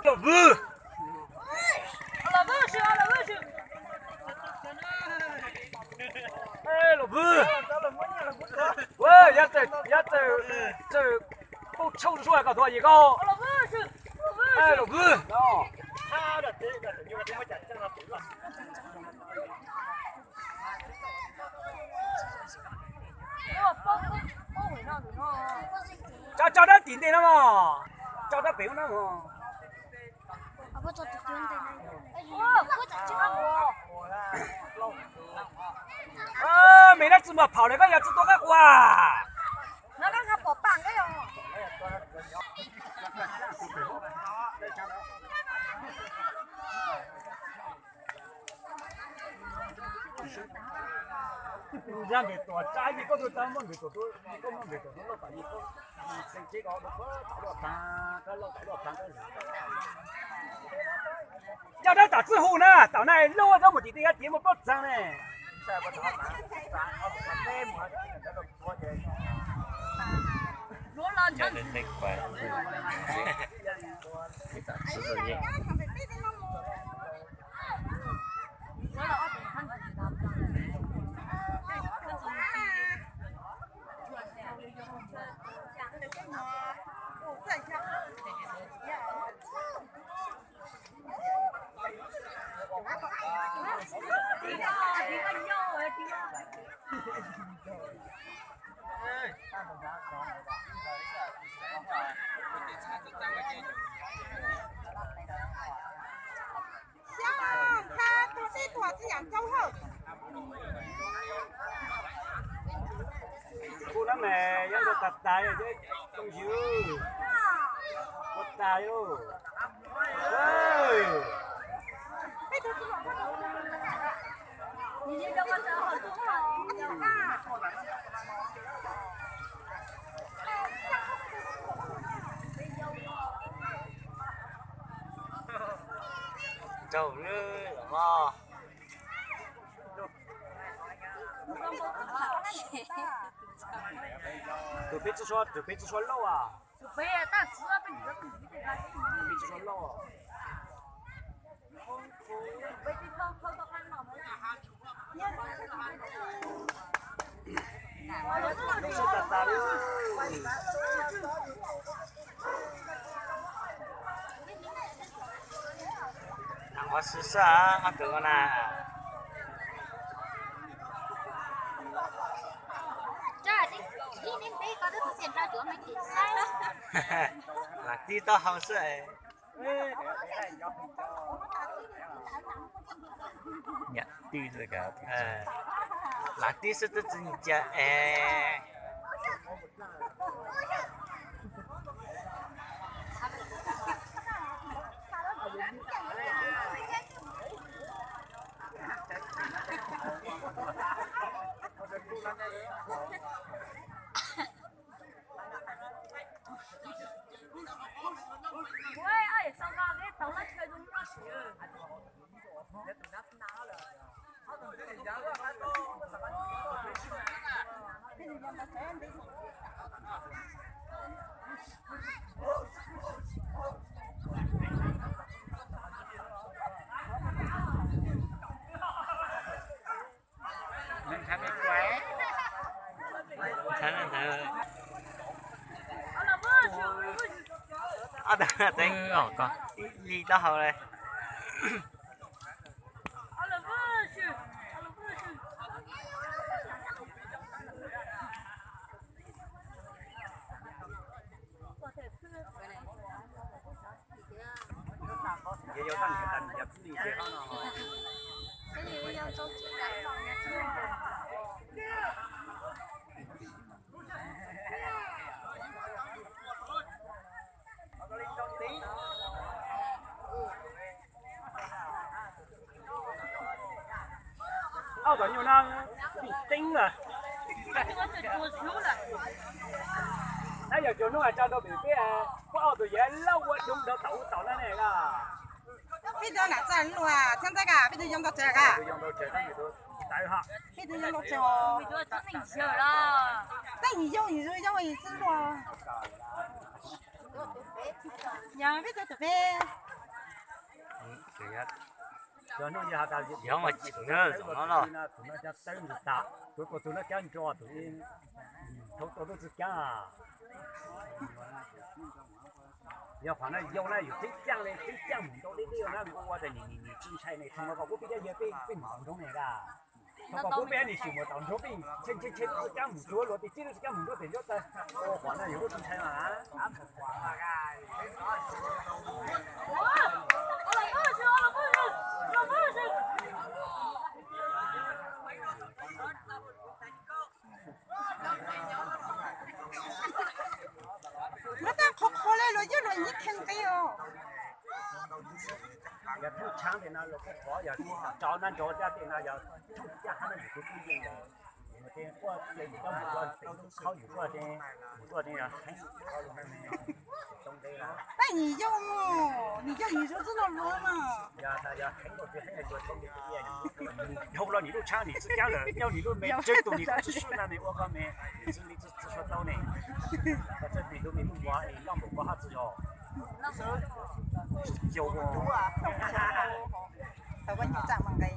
Los vwm. Los vwm. Ua, yav txawm, yav txawm, txawm poob tshooj zuaj kom tuaj yim koj. Los vwm. Tso, tso rab tim ntej no mog. Tso rab pem no mog. Me dab tsi muaj phaum li koj yog tsi tua koj quas. Nrab npem tuam tsab yig koj tuaj tau muaj npem tuam, koj muaj npem tuam loj tom yig koj, xeem tsev ko koj tau loj phav, koj loj tau loj phav koj. Coj dab tom txwj hu na, tom na lub dab mus tim tej kab tiav muaj plaub txaag ne. Kuj nab mas yeej ua tag tas, zoo yws ua tas. Raug lwm los. Tus peb tsi suav, tus peb tsi suav lauj as. Peb tsi suav lauj. Ua si sab ob tug na. Lam tib taub hau xwb. Lam tib xwb twb tsis ncaim es. Ob tug teev ib li taub hau li. Ob tug nyuj no pib teeb lawm. Tab yog cov hnub tso rau pem peb, puab ob tug yuav lauj ua doo rau tom ub tom no ne. Peb tug nam txaj luag txhab ntxaib ka, peb tug yoo ntau tsawg ka. Tawv ha. Peb tus yau los txog. Peb yim yau yim zoo yau yim txwj luag. Yog peb tus tus peb. Yog hnub yog has tas yog mas tsis tawv no los tus no cov tawv nws tas, tus tus tus no cov nrog tus dhau tus lub txwj cab. Yog qhov no yau na yus teeb caaj le teeb caaj mus nrau deb deb na, ua ua tas nim nim nim tsis ntshai ne, thaum no kom kuv peb cov yawg peb peb mus nrau nroo ne da. Thaum kom kuv peb nim tsum mus tom nrau peb ntshe ntshe ntshe lub txwj cab mus nrau luag peb tib lub txwj cab mus nrau pem nrau tas, ua qhov no yus lub tsis ntshai mas. Luag tab qhov qhov le luag yeej luag nyiv kheej nqi os. Yog thooj tshaab tes no los kuj khov, yog rov nab nrov caj tes no yog thooj caj hab no yus kuj twb yeej ntawd. Mus tej quaj tes mus coj mus tuaj tes khaub yus tuaj tes mus tuaj tes yog heev. Tab nim yog, nim yog nim zoo txwj no luag mas. Yog tas yog heev los twb heev yog yuav tau tes tus ia, dhau los nim lub tshaab nim txwj cab lawm, nyob nim lub me tsawg tus nim kuj tsis sub na me ua koj me, nim txwj li txwj sua tau ne. Koj txawj tis tus me lub npua es noj npaum koj hab txwj zog. Yau, tau koj nyuag txaj mas nqe.